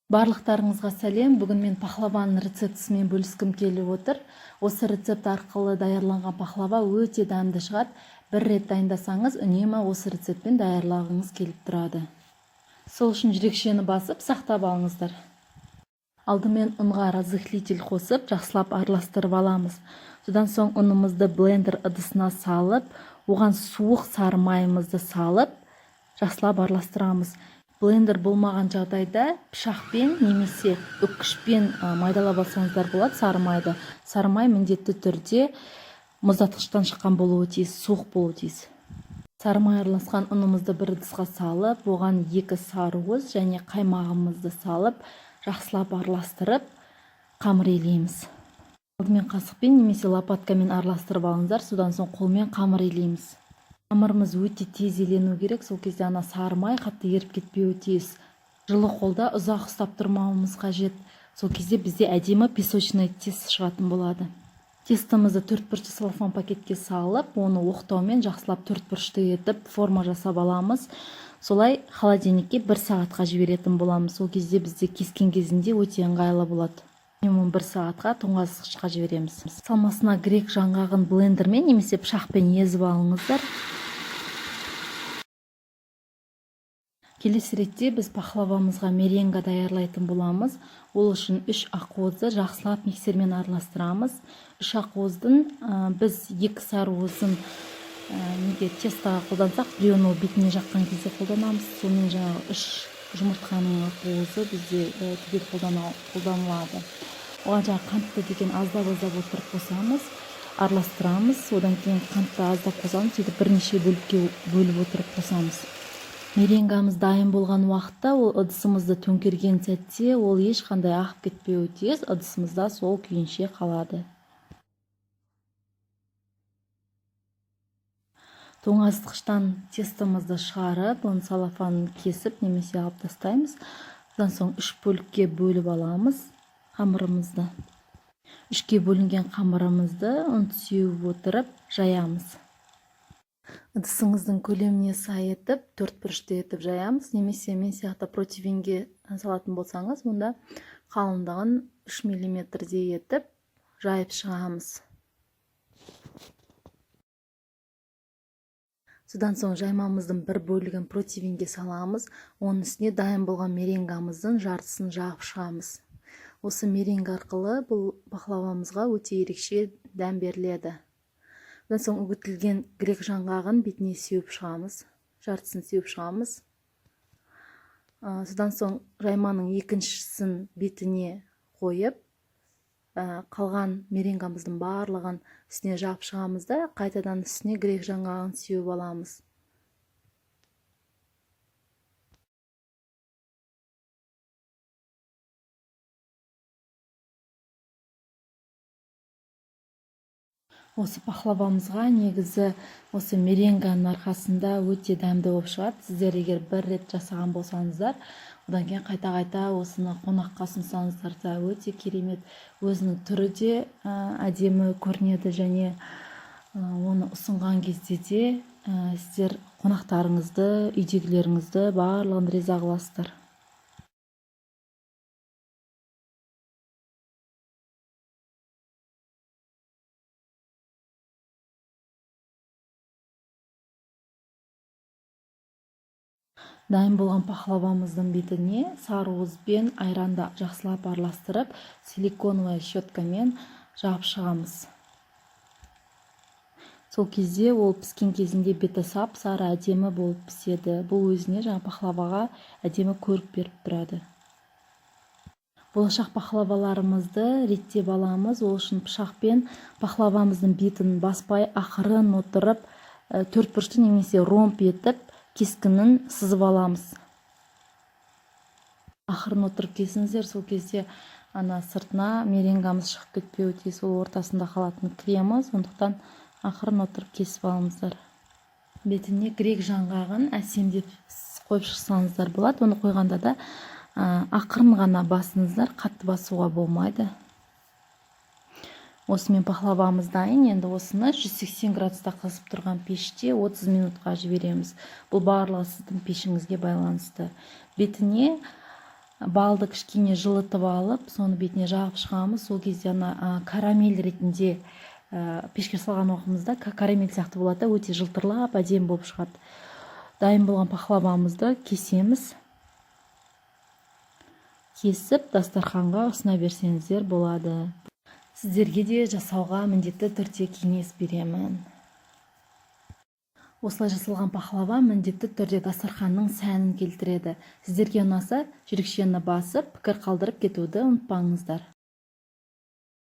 Барлықтарыңызға сәлем. Бүгін мен пахлаваның рецептісімен бөліскім келіп отыр. Осы рецепт арқылы даярланған пахлава өте дәмді шығады. Бір рет дайындасаңыз, үнемі осы рецептпен даярлағыңыз келіп тұрады. Сол үшін жүрекшені басып, сақтап алыңыздар. Алдымен ұнға разрыхлитель қосып, жақсылап араластырып аламыз. Содан соң ұнымызды блендер ыдысына салып, оған суық сары майымызды салып, жақсылап араластырамыз. Блендер болмаған жағдайда пышақпен немесе үккішпен майдалап алсаңыздар болады сары майды. Сары май міндетті түрде мұздатқыштан шыққан болуы тиіс, суық болуы тиіс. Сары май араласқан ұнымызды бір ыдысқа салып, оған 2 сарыуыз және қаймағымызды салып, жақсылап араластырып, қамыр илейміз. Алдымен қасықпен немесе лопаткамен араластырып алыңыздар, содан соң қолмен қамыр илейміз. Қамырымыз өте тез илену керек, сол кезде ана сары май қатты еріп кетпеуі тиіс. Жылы қолда ұзақ ұстап тұрмауымыз қажет. Сол кезде бізде әдемі песочный тесто шығатын болады. Тестомызды төрт бұрышты целлофан пакетке салып, оны оқтаумен жақсылап төрт бұрышты етіп форма жасап аламыз. Солай холодильникке 1 сағатқа жіберетін боламыз. Сол кезде бізде кескен кезінде өте ыңғайлы болады. Минимум 1 сағатқа тоңазытқышқа жібереміз. Салмасына грек жаңғағын блендермен немесе пышақпен езіп алыңыздар. Келесі ретте біз пахлавамызға меренга даярлайтын боламыз. Ол үшін 3 ақуызды жақсылап миксермен араластырамыз. 3 ақуыздың біз 2 сарыуызын неге тестоға қолдансақ, біреуін ол бетіне жаққан кезде қолданамыз. Сонымен жаңағы 3 жұмыртқаның ақуызы бізде түгел қолданылады. Оған жаңағы қантты деген аздап-аздап отырып қосамыз, араластырамыз. Одан кейін қантты аздап қосамыз, сөйтіп бірнеше бөлікке бөліп отырып қосамыз. Меренгамыз дайын болған уақытта ол ыдысымызды төңкерген сәтте ол ешқандай ағып кетпеуі тиіс, ыдысымызда сол күйінше қалады. Тоңазытқыштан тестомызды шығарып, оны целлофанын кесіп немесе алып тастаймыз. Содан соң 3 бөлікке бөліп аламыз қамырымызды. 3-ке бөлінген қамырымызды ұн сеуіп отырып жаямыз. Ыдысыңыздың көлеміне сай етіп, төрт бұрышты етіп жаямыз, немесе мен сияқты противеньге салатын болсаңыз, онда қалыңдығын 3 миллиметрдей етіп жайып шығамыз. Содан соң жаймамыздың бір бөлігін противеньге саламыз, оның үстіне дайын болған меренгамыздың жартысын жағып шығамыз. Осы меренга арқылы бұл пахлавамызға өте ерекше дәм беріледі. Одан соң үгітілген грек жаңғағын бетіне сеуіп шығамыз, жартысын сеуіп шығамыз. Содан соң жайманың екіншісін бетіне қойып, қалған меренгамыздың барлығын үстіне жағып шығамыз да, қайтадан үстіне грек жаңғағын сеуіп аламыз. Осы пахлавамызға негізі осы меренганың арқасында өте дәмді болып шығады. Сіздер егер бір рет жасаған болсаңыздар, одан кейін қайта-қайта осыны қонаққа ұсынсаңыздар да өте керемет. Өзінің түрі де әдемі көрінеді және оны ұсынған кезде де сіздер қонақтарыңызды, үйдегілеріңізді барлығын риза қыласыздар. Дайын болған пахлавамыздың бетіне сарыуыз бен айранды жақсылап араластырып, силиконовая щеткамен жағып шығамыз. Сол кезде ол піскен кезінде беті сап-сары әдемі болып піседі. Бұл өзіне жаңа пахлаваға әдемі көрік беріп тұрады. Болашақ пахлаваларымызды реттеп аламыз. Ол үшін пышақпен пахлавамыздың бетін баспай ақырын отырып, төрт бұрышты немесе ромб етіп кескінін сызып аламыз. Ақырын отырып кесіңіздер, сол кезде ана сыртына меренгамыз шығып кетпеуі тиіс, ол ортасында қалатын кремі, сондықтан ақырын отырып кесіп алыңыздар. Бетіне грек жаңғағын әсемдеп қойып шықсаңыздар болады. Оны қойғанда да, ақырын ғана басыңыздар, қатты басуға болмайды. Осымен пахлавамыз дайын. Енді осыны 180 градуста қызып тұрған пеште 30 минутқа жібереміз. Бұл барлығы сіздің пешіңізге байланысты. Бетіне Балды кішкене жылытып алып, соны бетіне жағып шығамыз. Сол кезде ана карамель ретінде пешке салған уақытымызда карамель сияқты болады да, өте жылтырлап, әдемі болып шығады. Дайын болған пахлавамызды кесеміз. Кесіп, дастарханға ұсына берсеңіздер болады. Сіздерге де жасауға міндетті түрде кеңес беремін. Осылай жасалған пахлава міндетті түрде дастарханның сәнін келтіреді. Сіздерге ұнаса, жүрекшені басып, пікір қалдырып кетуді ұмытпаңыздар.